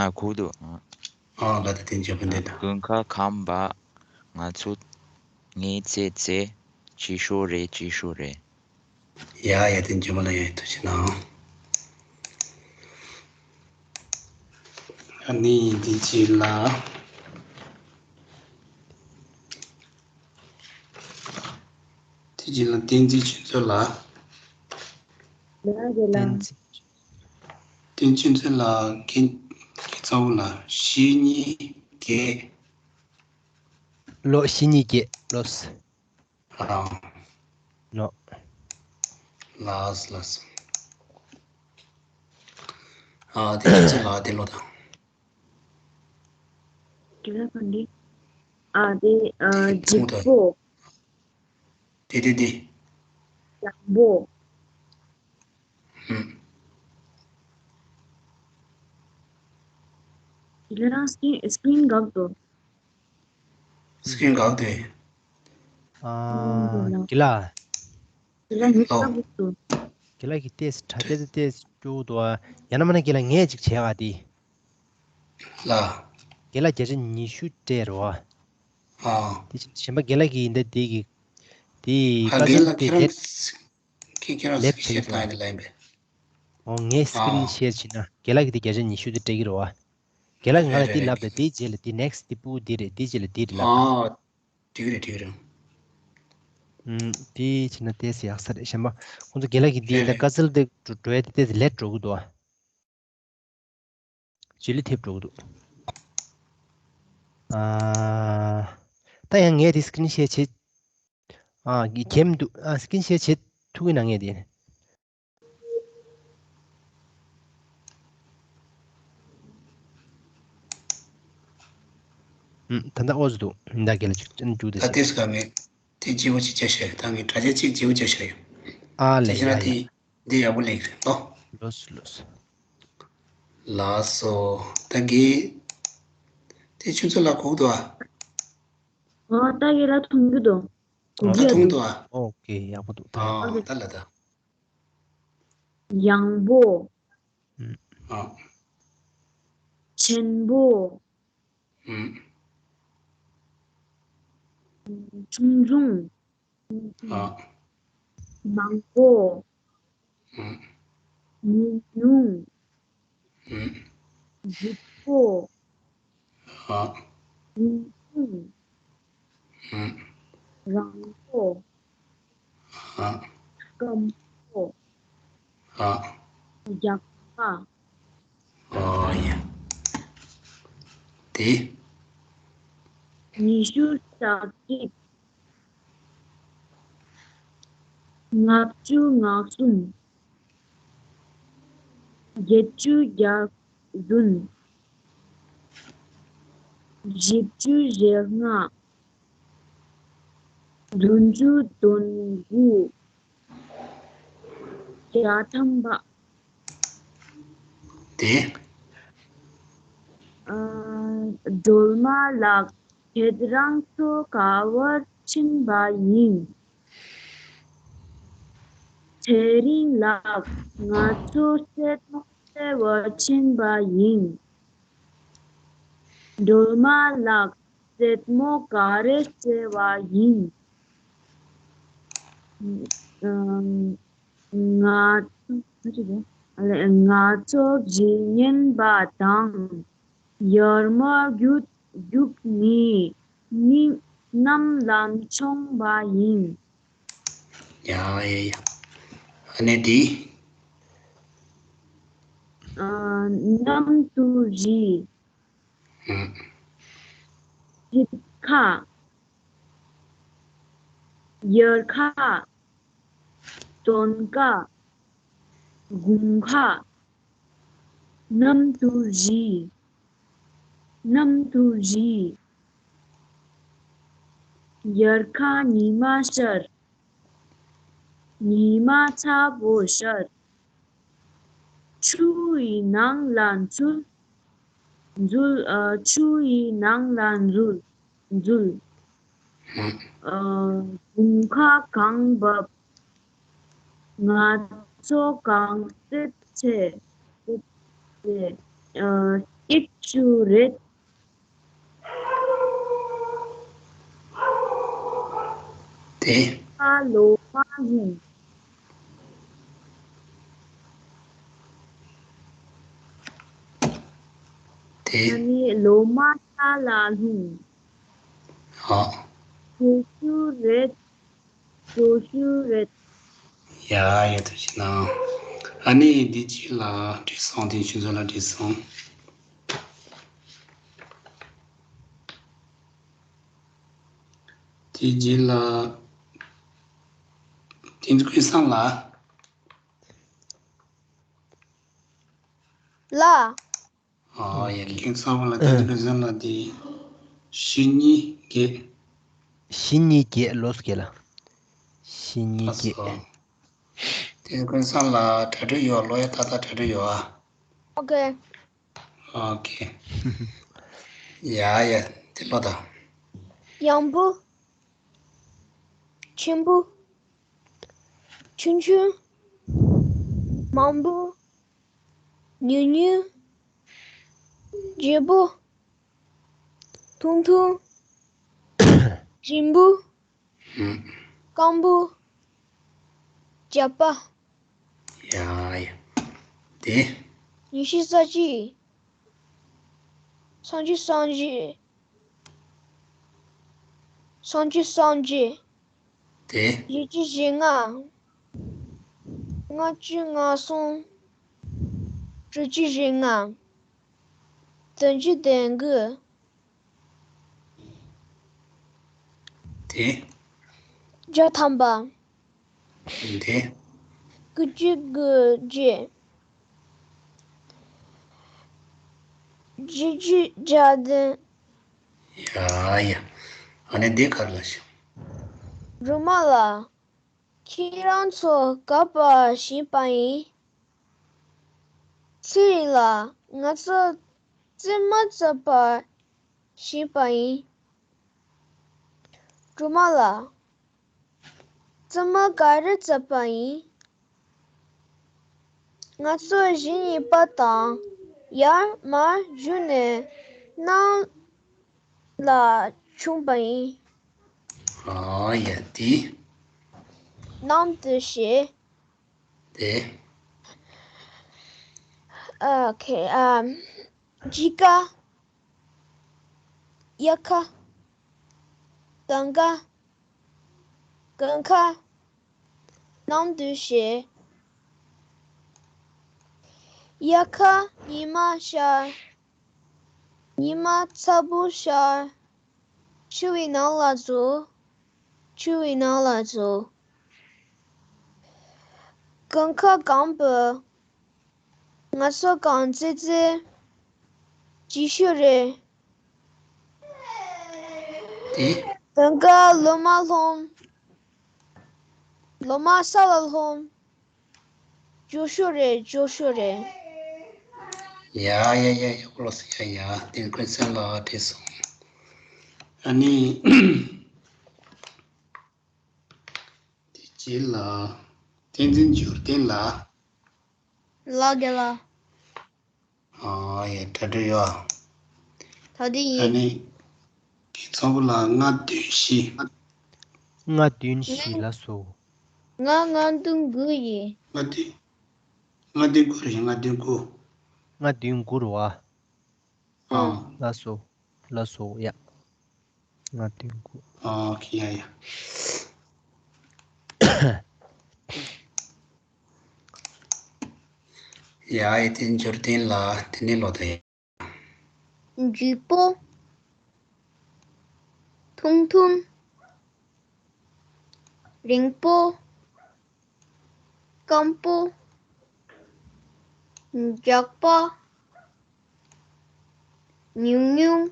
ཨ། གོ་འདུག་ཨ། ཨ། ལ་དེ་དེ་འཇོག་པ་འདི་ད། དགུན་ཁ་ཁམས་པ་ང་ཚོ་ངའི་ཚེ་ཚེ་སྐྱིད་ཤོས་རེད། སྐྱིད་ཤོས་རེད། ཡ་ཡ། དེ་འཇོག་པ་ལ་ཡ་ཐུགས་རྗེ་གནང་། ཨ་ནི་འདི་གཅིག་ལ། དེ་རྗེས་ལ་བསྟན་འཛིན་ཆོས་མཚོ་ལགས། ལ་རེད་ལ། བསྟན་འཛིན་ཆོས་མཚོ་ལགས་ཀྱི་ཀྱི་གཙང་བོ་ལ་བཞི་གཉིས་བརྒྱད། ལོ་བཞི་གཉིས་བརྒྱད་ལོ། ཨ། ལོ། ལགས་ལགས། ཨ། དེ་ཆོས་མཚོ་ལགས་དེ་ལོ་དང་། དེ་ལ་ག་འདི། ཨ། དེ། ཨ། དེ་ཚོང་ལྗིད་པོ། དེ་དེ་དེ། ཡང་པོ། ཧུམ། དེ་ལ་རང་སི་ཀི་རིན་སི་ཀི་རིན་འགག་འདུག་སི་ཀི་རིན་འགག་འདུག་ཨ། ཨ། དེ་ལ། དེ་ལ་མི་ལོ། ལྟ་བུ་འདུག་དེ་ལ་གི་ཏེས་དྲ་རྒྱ་དེ་ཏེས་སྐྱོ་འདུག་ཨ། ཡང་ན་མ་ན་དེ་ལ་ངས་ཅིག་བྱས་ཨ་དེ། ལ། དེ་ལ་བརྒྱ་ཆ་ཉི་ཤུ་སྤྲད་རོ། ཨ། དེ་གཞན་པ་དེ་ལ་གི་ཡིན་ད་དེ་གི། དེ་ཨ། ཀ་དེ་ཟིན་ལ་དེ་ཁྱེད་རང་ལེབ་ཁྱེད་ཁྱེད་རང་ལེབ་སི་ཀི་རིན་ཤེར་བཏང་ཡ་དེ་ལ་ཡིན་པས། ཨོ། ངས་སི་ཀི་རིན་ཨ། ཤེར་བྱས་ན་དེ་ལ་གི་དེ་བརྒྱ་ཆ་ཉི་ཤུ་དེ་སྤྲད་ཀྱི་རོ་ཨ། དེ་ལ་ང་ལ་རེད་རེད་དེ་ལབ་རེད། ད་དེའི་རྗེས་ལ་དེ་ནེག་སི་ཊི་དེ་སྤུ་གུ་དེ་རེད། དེའི་རྗེས་ལ་དེ་རེད་ལབ། ཨ། འགྲིག་རེད་འགྲིག་རེད། ཨུམ། དེ་བྱས་ན་ཏོག་ཙམ་ཡག་ས་རེད། གཞན་པ་ཁོང་ཚོ་རྒན་ལགས་ཀྱིས་དེ་རེད་ད་རེད། དཀའ་ཚེགས་དེ་འགྲོ་འགྲོ་ཡ་དེ་ཏོག་ཙམ་ལེཊ་འགྲོ་གི་འདུག་ཨ། བརྗོད་ལི་ཐེབས་འགྲོ་གི་འདུག་ཨ། ད་ཡང་ངས་དེ་སི་ཀི་རིན་ཤེར་བྱེད། ཨ། གི་གེམ་འདུག་ཨ། སི་ཀི་རིན་ཤེར་བྱེད་ཐུབ་ཀྱི་ན་ངས་དེ། ཨུམ། ད་ལྟ་ཨོ་ཙི་འདུག་མི་འདའ་གི་ལ་ཅིག་ཅན་ཅུ་དེ་ད་ཟེར། ཏེས་ག་མེད། དེ་སྐྱིད་པོ་ཅིག་བྱས་ཤག་ད་ངས་དྲ་རྒྱ་ཅིག་སྐྱིད་པོ་བྱས་ཤག་ཡོད། ཨ་ལེ། དེ་བྱས་ན་ཡ་ཡ། དེ་འདི་ཡག་པོ་ལེགས་རེད་ཨོ། ལོས་ལོས། ལགས་སོ། ད་གི། དེ་ཆུ་ཚོད་ལ་གོག་འདུག་ཨ། ཨོ། ད་གི་ལ་མཐོང་རྒྱུ་འདུག་ཨོ། གོག་ད་གི་ཡ་མཐོང་འདུག་འདུག་ཨ། ཨོ་ཁེ། ཡག་པོ་འདུག་ད། ཨ། ད་ལ་ད། ཡང་པོ། ཨ། ཆེན་པོ། ཨ། ཆུང་ཆུང་། ཨ། མང་པོ། ཨ། ཉུང་ཉུང་། ཨ། ལྗིད་པོ། ཨ། ཉུང་ཉུང་། ཨ། རིང་པོ། ཨ། སྐམ་པོ། ཨ། རྒྱགས་པ། ཨོ་ཡ། དེ། ཉི་ཤུ་རྩ་གཅིག་ལྔ་བཅུ་ང་གསུམ། བརྒྱད་ཅུ་གྱ་བདུན། བཞི་བཅུ་ཞེ་ལྔ། བདུན་ཅུ་དོན་དགུ། བརྒྱ་ཐམ་པ། དེ། ཨ། སྒྲོལ་མ་ལགས། ཁྱེད་རང་ཚོ་ག་བར་ཕྱིན་པ་ཡིན། ཚེ་རིང་ལགས། ང་ཚོ་རྩེད་མོ་རྩེ་བར་ཕྱིན་པ་ཡིན། སྒྲོལ་མ་ལགས། རྩེད་མོ་ག་རེ་རྩེ་བ་ཡིན། ང་ང་ཚོ་བཞི་ཉན་པ་དང་། ཡར་མར་རྒྱུག་རྒྱུག་ནས་ནི་གནམ་ལ་མཆོངས་པ་ཡིན། ཡ་ཡ་ཡ། ཨ་ནི་དེ། ཨ། གནམ་གྲུ་བཞི། ཨུམ། དཔྱིད་ཁ། དབྱར་ཁ། སྟོན་ཁ། དགུན་ཁ། གནམ་གྲུ་བཞི། གནམ་གྲུ་བཞི། དབྱར་ཁ་ཉི་མ་ཤར། ཉི་མ་ཚ་པོ་ཤར། ཆུ་ཡི་ནང་ལ་འཛུལ། འཛུལ། ཨ། ཆུ་ཡི་ནང་ལ་འཛུལ། འཛུལ། ཨ། དགུན་ཁ་གངས་བབས། ང་ཚོ་གངས་རྩེད་ཆས། རྩེད་ཆས། ཨ། སྐྱིད་ཤོས་རེད། དེ། ཁ་ལོ་མ་ལྷུང་། དེ། ཨ་ནི་ལོ་མ་ས་ལ་ལྷུང་། ཨ། ཞེ་ཤོས་རེད། ཞེ་ཤོས་རེད། ཡ་ཡ། ཐུགས་རྗེ་གནང་། ཨ་ནི་འདི་གཅིག་ལ་བྲིས་སོང་། དེ་ཆུ་ཚོད་ལ་བྲིས་སོང་། དེ་རྗེས་ལ་དེ་ཚོ་ཀུན་བཟང་ལ། ལ། ཨ་ཡ། ཀུན་བཟང་ལ། དེ་ཚོ་ཀུན་བཟང་ལ་དེ་བཞི་གཉིས་བརྒྱད། བཞི་གཉིས་བརྒྱད། ལོས་བརྒྱད་ལ། བཞི་གཉིས་བརྒྱད། ཨ་སོ། དེ་ཚོ་ཀུན་བཟང་ལ་གྲ་སྒྲིག་ཡོད། ལོ་ཡ་ཏག་ཏག་གྲ་སྒྲིག་ཡོད་ཨ། ཨོ་ཁེ། ཨོ་ཁེ། ཡ་ཡ། དེ་ལོ་ད། ཡང་བུ། ཆེན་པོ། ཆུང་ཆུང་། མང་པོ། ཉུང་ཉུང་། རྒྱས་པོ། ཐུང་ཐུང་། རིང་པོ། སྐམ་པོ། རྒྱགས་པ། ཡ་ཡ། དེ། ཉི་ཤུ་རྩ་གཅིག་སུམ་ཅུ་སུམ་བརྒྱད། སུམ་ཅུ་སུམ་བརྒྱད། དེ། བཞི་བཅུ་ཞེ་ལྔ། ལྔ་བཅུ་ང་གསུམ། དྲུག་ཅུ་ཞེ་ལྔ། བདུན་ཅུ་དོན་དགུ། དེ། བརྒྱ་ཐམ་པ། དེ། དགུ་བཅུ་དགུ་བརྒྱད། བཞི་བཅུ་གྱ་བདུན། ཡ་ཡ། ཨ་ནི་འདི་ག་རེ་ལབ་ཤག་སྒྲོལ་མ་ལགས། ཁྱེད་རང་ཚོ་ག་པར་ཕྱིན་པ་ཡིན། ཚེ་རིང་ལགས། ང་ཚོ་རྩེད་མོ་རྩེ་བར་ཕྱིན་པ་ཡིན། སྒྲོལ་མ་ལགས། རྩེད་མོ་ག་རེ་རྩེ་བ་ཡིན། ང་ཚོ་གཞི་གཉིས་པ་དང་ཡར་མར་བཞུགས་ནས་གནམ་ལ་མཆོངས་པ་ཡིན། ཨ་ཡ། དེ། གནམ་དུ་གཤེགས། དེ། ཨོ་ཁེ། ཨ། དཔྱིད་ཀ། དབྱར་ཁ། སྟོན་ཁ། དགུན་ཁ། གནམ་དུ་གཤེགས། དབྱར་ཁ་ཉི་མ་ཤར། ཉི་མ་ཚ་པོ་ཤར། ཆུ་བོའི་ནང་ལ་འཛུལ། ཆུ་བོའི་ནང་ལ་འཛུལ། དགུན་ཁ་གངས་བབས། ང་ཚོ་གངས་རྩེད་རྩེད། རྗེས་ཤུལ་རེད། དེ། དགུན་ཁ་ལོ་མ་ལྷུང་། ལོ་མ་ས་ལ་ལྷུང་། མགྱོགས་ཤོས་རེད། མགྱོགས་ཤོས་རེད། ཡ་ཡ་ཡ་ཡ། ཡག་པོ་ལོས་ཡ་ཡ། དེ་ཀུན་བཟང་ལགས་བྲིས་སོང་། ཨ་ནི། དེ་རྗེས་ལ། བསྟན་འཛིན་འབྱོར་ལྡན་ལགས། ལགས་རྒན་ལགས། ཨ་ཡ། གྲ་སྒྲིག་ཡོད་ཨ། ད་དེ་ཨ་ཡིན། ནི། ཁྱེད་ཚོ་བོ་ལ་ལྔ་བདུན་བཞི། ལྔ་བདུན་བཞི། ལགས་སོ། ང་ལྔ་བདུན་དགུ་ཡིན། ལྔ་བདུན། ལྔ་བདུན་དགུ་རེད། ལྔ་བདུན་དགུ། ལྔ་བདུན་དགུ་རེད་བ། ཨ། ལགས་སོ། ལགས་སོ་ཡ། ལྔ་བདུན་དགུ། ཨོ་ཁེ། ཡ་ཡ། ཡ་ཡ། དེ་འབྱོར་ལྡན་ལགས། དེ་ནས་ལོ་དེ། བརྗིད་པོ། ཐུང་ཐུང་། རིང་པོ། སྐམ་པོ། འཇག་པ། ཉུང་ཉུང་།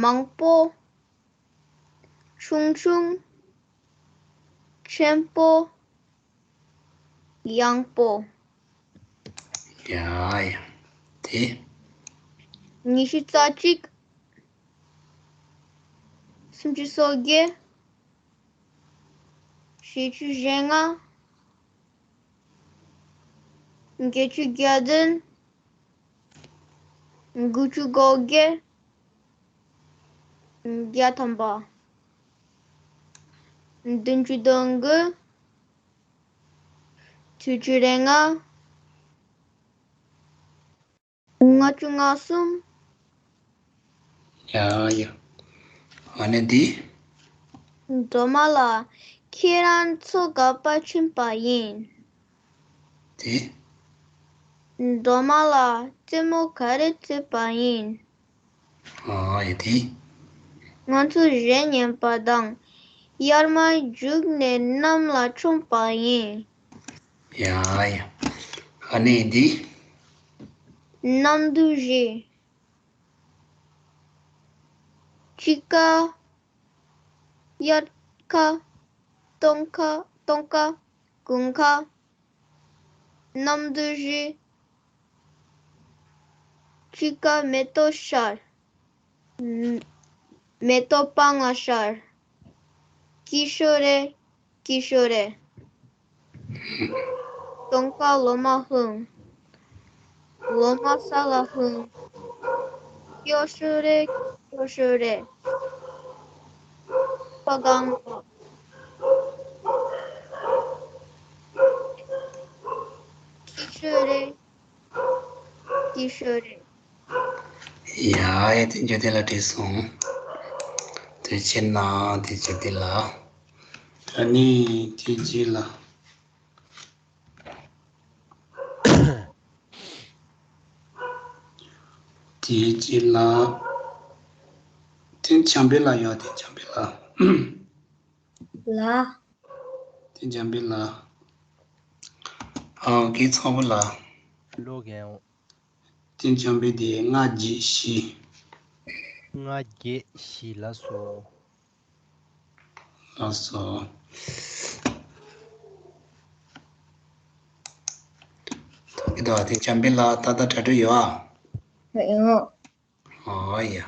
མང་པོ། ཆུང་ཆུང་། ཆེན་པོ། ཡངས་པོ། ཡ་ཡ། དེ། ཉི་ཤུ་རྩ་གཅིག། སུམ་ཅུ་སོ་བརྒྱད། བཞི་བཅུ་ཞེ་ལྔ། བརྒྱད་ཅུ་གྱ་བདུན། དགུ་བཅུ་གོ་བརྒྱད། བརྒྱ་ཐམ་པ། བདུན་ཅུ་དོན་དགུ། དྲུག་ཅུ་རེ་ལྔ། ལྔ་བཅུ་ང་གསུམ། ཡ་ཡ། ཨ་ནི་འདི། སྒྲོལ་མ་ལགས། ཁྱེད་རང་མཚོ་ག་པར་ཕྱིན་པ་ཡིན། དེ། སྒྲོལ་མ་ལགས། རྩེད་མོ་ག་རེ་རྩེད་པ་ཡིན། ཨ་ཡ། དེ། ང་ཚོ་གཞས་ཉན་པ་དང་། དབྱར་མ་བརྒྱུགས་ནས་གནམ་ལ་མཆོངས་པ་ཡིན། ཡ་ཡ། ཨ་ནི་འདི། གནམ་གྲུ་བཞི། དཔྱིད་ཀ། དབྱར་ཁ། སྟོན་ཁ། སྟོན་ཁ། དགུན་ཁ། གནམ་གྲུ་བཞི། དཔྱིད་ཀ་མེ་ཏོག་ཤར། མེ་ཏོག་སྤང་ལ་ཤར། སྐྱིད་ཤོས་རེད། སྐྱིད་ཤོས་རེད། སྟོན་ཁ་ལོ་མ་ལྷུང་། ལོ་མ་ས་ལ་ལྷུང་། སྐྱིད་ཤོས་རེད། སྐྱིད་ཤོས་རེད། ཕ་གང་ལ། སྐྱིད་ཤོས་རེད། སྐྱིད་ཤོས་རེད། ཡ་ཡ། དེ་འཇོ་དེ་ལ་བྲིས་སོང་། དེ་ཕྱིར་ན་དེ་འཇོ་དེ་ལ། ཨ་ནི་དེ་རྗེས་ལ། དེ་རྗེས་ལ། དེ་འཇམ་པའི་ལ་ཡོད། དེ་འཇམ་པའི་ལ། ལ། དེ་འཇམ་པའི་ལ། ཨ་གི་ཚང་པོ་ལ། ལོ་རྒན། དེ་འཇམ་པའི་དེ་ལྔ་བརྒྱད་བཞི། ལྔ་བརྒྱད་བཞི། ལགས་སོ། ལགས་སོ། ད་གི་ད་དེ་འཇམ་པའི་ལ་ད་ལྟ་གྲ་སྒྲིག་ཡོད་ཨ། ཡོད། ཨོ་ཡ།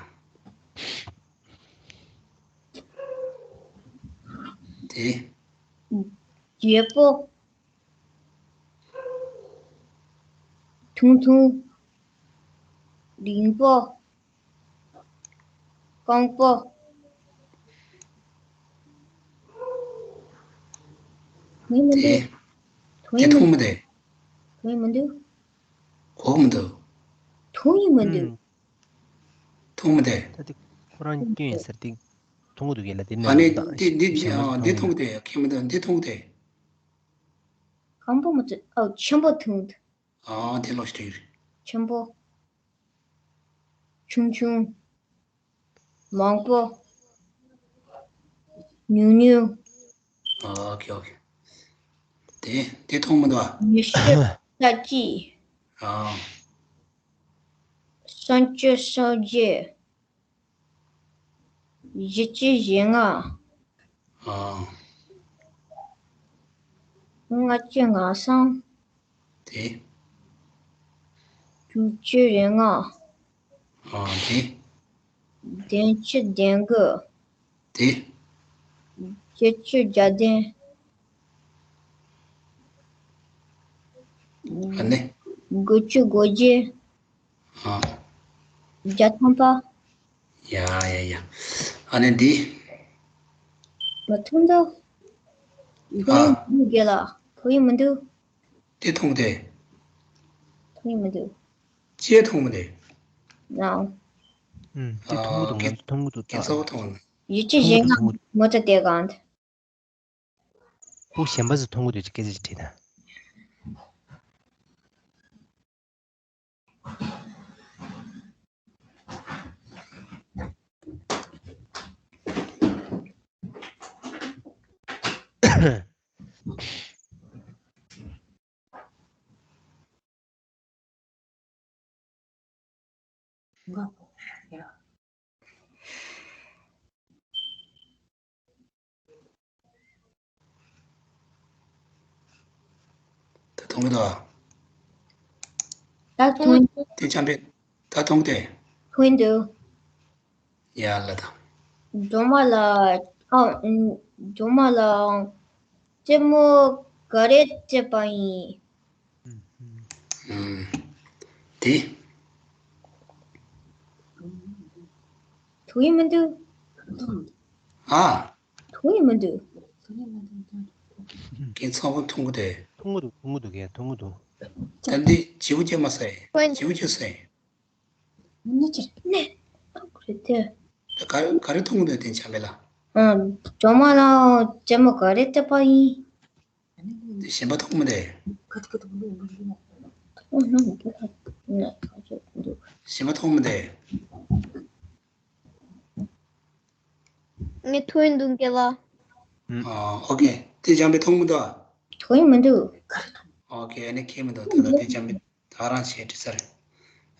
དེ། བརྗིད་པོ། ཐུང་ཐུང་། རིང་པོ། སྐམ་པོ། ཐུང་མི་འདུག་དེ། ཐུང་དེ་མི་ཐུང་མི་འདུག་དེ། ཐུང་མི་འདུག་གོ་མི་འདུག་ཐུང་ཡིན་མི་འདུག་ཨུམ། ཐུང་མི་འདུག་ད་དེ་ཁོ་རང་སྐྱོན་ཡིན་ཟེར་ཏེ་ཐུང་གི་འདུག་གས་ལ། དེ་ཨ་ནི་ནི་འདི་འདི་འདི་ཨ་འདི་ཐུང་གི་འདུག་ཁྱད་མི་འདུག་འདི་ཐུང་གི་འདུག་སྐམ་པོ་མི་འདུག་ཨོ་ཆེན་པོ་ཐུང་གི་འདུག་ཨ་དེ་ལོ་ཞིག་ཆེན་པོ། ཆུང་ཆུང་། མང་པོ། ཉུང་ཉུང་། ཨོ་ཁེ་ཨོ་ཁེ། དེ་དེ་མཐོང་མི་འདུག་ཨ། ཉི་ཤུ་རྩ་གཅིག་ཨ། སུམ་ཅུ་སོ་བརྒྱད། བཞི་བཅུ་ཞེ་ལྔ། ཨ། ལྔ་བཅུ་ང་གསུམ། དེ། དྲུག་ཅུ་རེ་ལྔ། ཨ་དེ། བདུན་ཅུ་དོན་དགུ། དེ། བརྒྱད་ཅུ་གྱ་བདུན། ཨ་ནི། དགུ་བཅུ་གོ་བརྒྱད། ཨ། བརྒྱ་ཐམ་པ། ཡ་ཡ་ཡ། ཨ་ནི་འདི། མ་མཐོང་འདུག་ཨ། ཐོ་ཡི་མི་འདུག་རྒན་ལགས། ཐོ་ཡི་མི་འདུག་དེ་མཐོང་སྟེ། ཐོ་ཡི་མི་འདུག་ཅེས་མཐོང་མི་འདུག་ནའོ། ཨུམ། དེ་མཐོང་གི་འདུག་ཨ། ང་མཐོང་གི་འདུག་ད། ཁྱེད་ཚོ་མཐོང་། ཡིད་ཆེས་བཞེངས་ན་མོ་ཏ་དེ་གང་། ཕྲུ་གུ་གཞན་པ་ཚོ་མཐོང་གི་འདུག་ཅེས་སྐད་ཆ་ཅིག་དྲིས་ན། ད་མཐོང་གི་འདུག་ད་མཐོང་། དེ་འཇམ་དཔལ། ད་མཐོང་སྟེ། མཐོང་གི་འདུག་ཡ་ལ་ད། སྒྲོལ་མ་ལ། ཨ། སྒྲོལ་མ་ལ་རྩེད་མོ་ག་རེ་རྩེས་པ་ཡིན། ཨུམ། དེ། ཐུག་ཡིན་མི་འདུག་ཨ། ཐུག་ཡིན་མི་འདུག་ཁྱེད་ཚང་མ་མཐོང་གི་འདུག་མཐོང་གི་འདུག་མཐོང་གི་འདུག་རྒན། མཐོང་གི་འདུག་ད་འདི་བྱིའུ་སྐྱེས་མ་ཟེར། བྱིའུ་སྐྱེས་ཟེར། ནི་ཅི་རེད་ནས། རེད་དེ། ད་ག་རེ་ག་རེ་མཐོང་གི་འདུག་དེ་འཇམ་དཔལ་ལ། ཨ། སྒྲོལ་མ་ལ་རྩེད་མོ་ག་རེ་རྩེས་པ་ཡིན། དེ་གཞན་པ་མཐོང་མི་འདུག་གཞན་པ་མཐོང་མི་འདུག་ངས་མཐོང་གི་འདུག་རྒན་ལགས། ཨ། ཨོ་ཁེ། དེ་འཇམ་དཔལ་མཐོང་མི་འདུག་མཐོང་གི་མི་འདུག་ཨོ་ཁེ། ཨ་ནི་ཁྱད་མི་འདུག་ད་ལྟ་དེ་འཇམ་དཔལ་ད་རང་བྱས་དྲི་ས་རེད།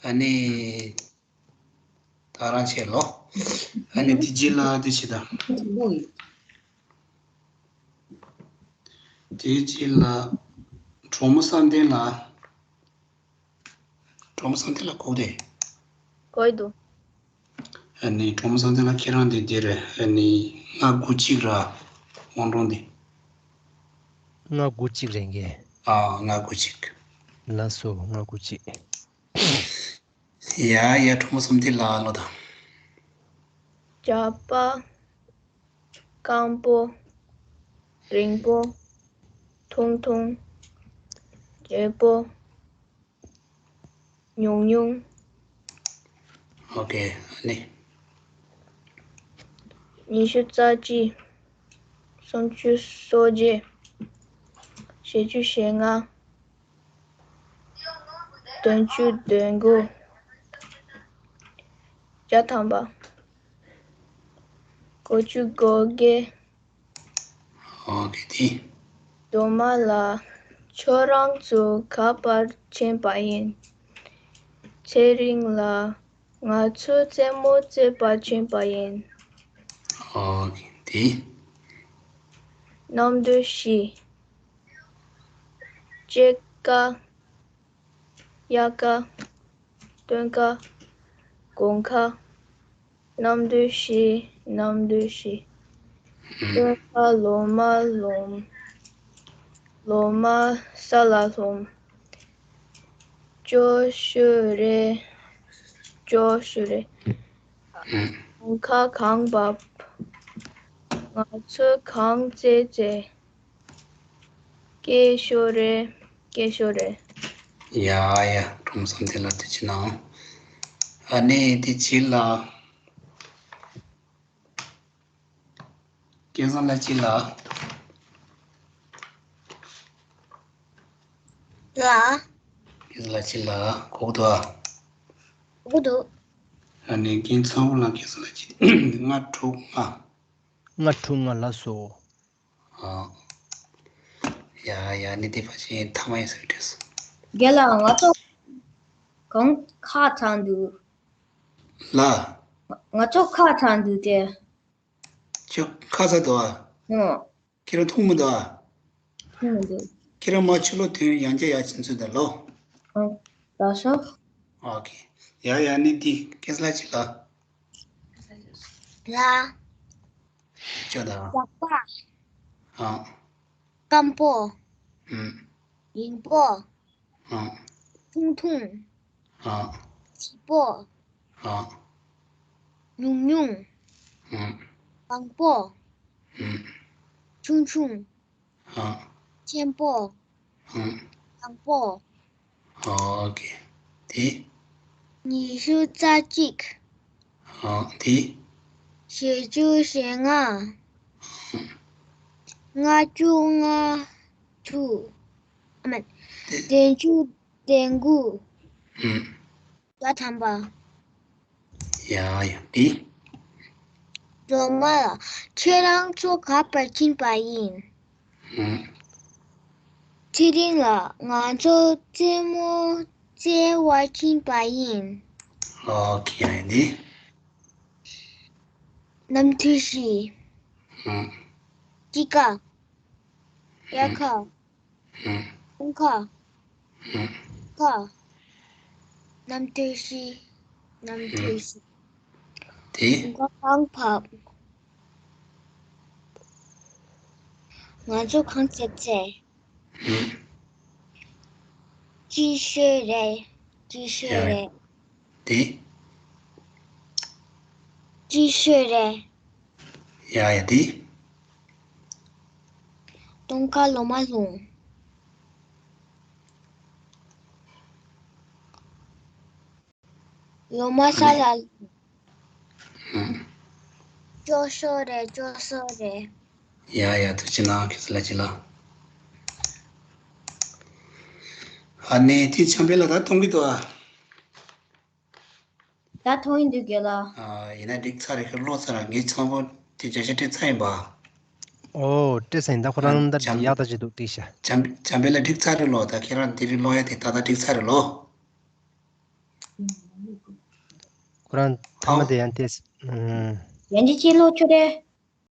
ཨ་ནི། ད་རང་བྱས་ལོ། ཨ་ནི་དེ་རྗེས་ལ་དེ་བྱེད་དང་། དེའི་རྗེས་ལ། གྲོགས་མོ་བསམ་གཏན་ལ། གྲོགས་མོ་བསམ་གཏན་ལ་གོ་དེ། གོ་ཡི་འདུག་ཨ་ནི་གྲོགས་མོ་བསམ་གཏན་ལ་ཁྱེད་རང་དེ་དེ་རེད། ཨ་ནི་ལྔ་དགུ་གཅིག་ར། དབང་གྲོང་དེ། ལྔ་དགུ་གཅིག་རེད་འགས། ཨ། ལྔ་དགུ་གཅིག་ལགས་སོ། ལྔ་དགུ་གཅིག་ཡ་ཡ། གྲོགས་མོ་བསམ་གཏན་ལ་ལོ་དང་། རྒྱགས་པ། སྐམ་པོ། རིང་པོ། ཐུང་ཐུང་། རྒྱས་པོ། ཉུང་ཉུང་། ཨོ་ཁེ། ཨ་ནི། ཉི་ཤུ་རྩ་གཅིག་སུམ་ཅུ་སོ་བརྒྱད། བཞི་བཅུ་ཞེ་ལྔ། བདུན་ཅུ་དོན་དགུ། བརྒྱ་ཐམ་པ། དགུ་བཅུ་གོ་བརྒྱད། ཨོ་ཁེ། དེ། སྒྲོལ་མ་ལགས། ཁྱོད་རང་ཚོ་ག་པར་ཕྱིན་པ་ཡིན། ཚེ་རིང་ལགས། ང་ཚོ་རྩེད་མོ་རྩེད་པར་ཕྱིན་པ་ཡིན། ཨོ་ཁེ། དེ། གནམ་གྲུ་བཞི། དཔྱིད་ཀ། དབྱར་ཀ། སྟོན་ཀ། དགུན་ཁ། གནམ་གྲུ་བཞི། གནམ་གྲུ་བཞི། སྟོན་ཁ། ལོ་མ་ལོངས། ལོ་མ་ས་ལ་ལྷུང་། སྐྱོ་ཤོས་རེད། སྐྱོ་ཤོས་རེད། དགུན་ཁ་གངས་བབས། ང་ཚོས་གངས་རྩེད་རྩེད། སྐྱིད་ཤོས་རེད། སྐྱིད་ཤོས་རེད། ཡ་ཡ། གྲོགས་མོ་བསམ་གཏན་ལ་དེ་བྱེད་ནའང་། ཨ་ནི་དེ་བྱེད་ལ། སྐལ་བཟང་ལགས་ཅི་ལ། ལ། སྐལ་བཟང་ལགས་ཅི་ལ། གོ་གི་འདུག་ཨ། གོ་གི་འདུག་ཨ་ནི་རྒན་ཚང་བོ་ལགས་སྐལ་བཟང་ལགས་ཅི། ལྔ་དྲུག་ལྔ། ལྔ་དྲུག་ལྔ་ལགས་སོ། ཨ། ཡ་ཡ། ནི་དེ་ཕ་ཆེན་ཐ་མ་ཡིན་ཟེར་དྲིས། རྒན་ལགས། ང་ཚོ་གང་ཁ་ཚང་འདུག་ལ། ང་ཚོ་ཁ་ཚང་འདུག་སྟེ། ཁྱོད་ཁ་ཚ་འདུག་ཨ། ཨོ། ཁྱེད་རང་མཐོང་མི་འདུག་ཨ། མཐོང་མི་འདུག་ཁྱེད་རང་མ་ཕྱི་ལོགས་ཐོན། ཡང་བསྐྱར་ཡར་ཕྱིན་ཚུལ་དང་ལོ། ཨོ། ལགས་སོ། ཨོ་ཁེ། ཡ་ཡ། ནི་འདི་སྐལ་བཟང་ཅི་ལ། ལ། ཅོ་ད། རྒྱགས་པ། ཨ། སྐམ་པོ། ཨུམ། རིང་པོ། ཨ། ཐུང་ཐུང་། ཨ། ལྗིད་པོ། ཨ། ཉུང་ཉུང་། ཨ། མང་པོ། ཨ། ཆུང་ཆུང་། ཨ། ཆེན་པོ། ཨ། མང་པོ། ཨོ་ཁེ། དེ། ཉི་ཤུ་རྩ་གཅིག་ཨོ་དེ། ཞེ་བཅུ་ཞེ་ལྔ། ལྔ་བཅུ་ལྔ་བཅུ། ཨ་མ། དེ། བདུན་ཅུ་དོན་དགུ། ཨུམ། བརྒྱ་ཐམ་པ། ཡ་ཡ་དེ། སློབ་མ་ལགས། ཁྱེད་རང་ཚོ་ག་པར་ཕྱིན་པ་ཡིན། ཨུམ། ཚེ་རིང་ལགས། ང་ཚོ་རྩེད་མོ་རྩེ་བར་ཕྱིན་པ་ཡིན། ཨོ་ཁེ་ཡ་ཡ་དེ། རྣམ་ཐོས་སྲས། ཨུམ། དཔྱིད་ཀ་དབྱར་ཁ། ཨུམ། དཔུང་ཁ། ཨུམ། ཁ། རྣམ་ཐོས་སྲས། རྣམ་ཐོས་སྲས། དེ། དཔུང་ཁ་གང་བབས། ང་ཚོ་གང་བཙལ་བཙལ། ཨུམ། སྐྱིད་ཤོས་རེད། སྐྱིད་ཤོས་ཡ། རེད། དེ། སྐྱིད་ཤོས་རེད། ཡ་ཡ་དེ། སྟོན་ཁ་ལོ་མ་ལྷུང་། ལོ་མ་ས་ལ་ལྷུང་། ཨུམ། སྐྱོ་ཤོས་རེད། སྐྱོ་ཤོས་རེད། ཡ་ཡ་ཐུགས་རྗེ་གནང་། ཁྱེད་ཚོ་ལ་ཅི་ལ། ཨ་ནེ་དེ་བྱམས་པའི་ལ་ད་གཏོང་གི་འདུག་ཨ། ད་ཐོན་ཡིན་འདུག་རྒན་ལགས། ཨ། ཡིན་ན་འགྲིག་ཚར་རེད། ཁྱོད་ཀློག་ཚར་ར། ངས་ཚང་པོ་དེ་བརྒྱ་ཆ་སྤྲད་ཚར་ཡིན་པ། ཨོ་སྤྲད་ཚར་ཡིན། ད་ཁོ་རང་ད་འགྲིག་ཡག་ད་ཅིག་འདུག་ཏིག་ཤ། བྱམས་བྱམས་པའི་ལ་འགྲིག་ཚར་རེད་ལོ། ད་ཁྱེད་རང་དེ་རིང་ཀློག་ཡ་དེ་ད་ད་འགྲིག་ཚར་རེད་ལོ། ཁོ་རང་ཐ་མ་དེ་ཡང་ཏེ། ཡང་ཅི་ཅི་ཀློག་ཆོག་རེད།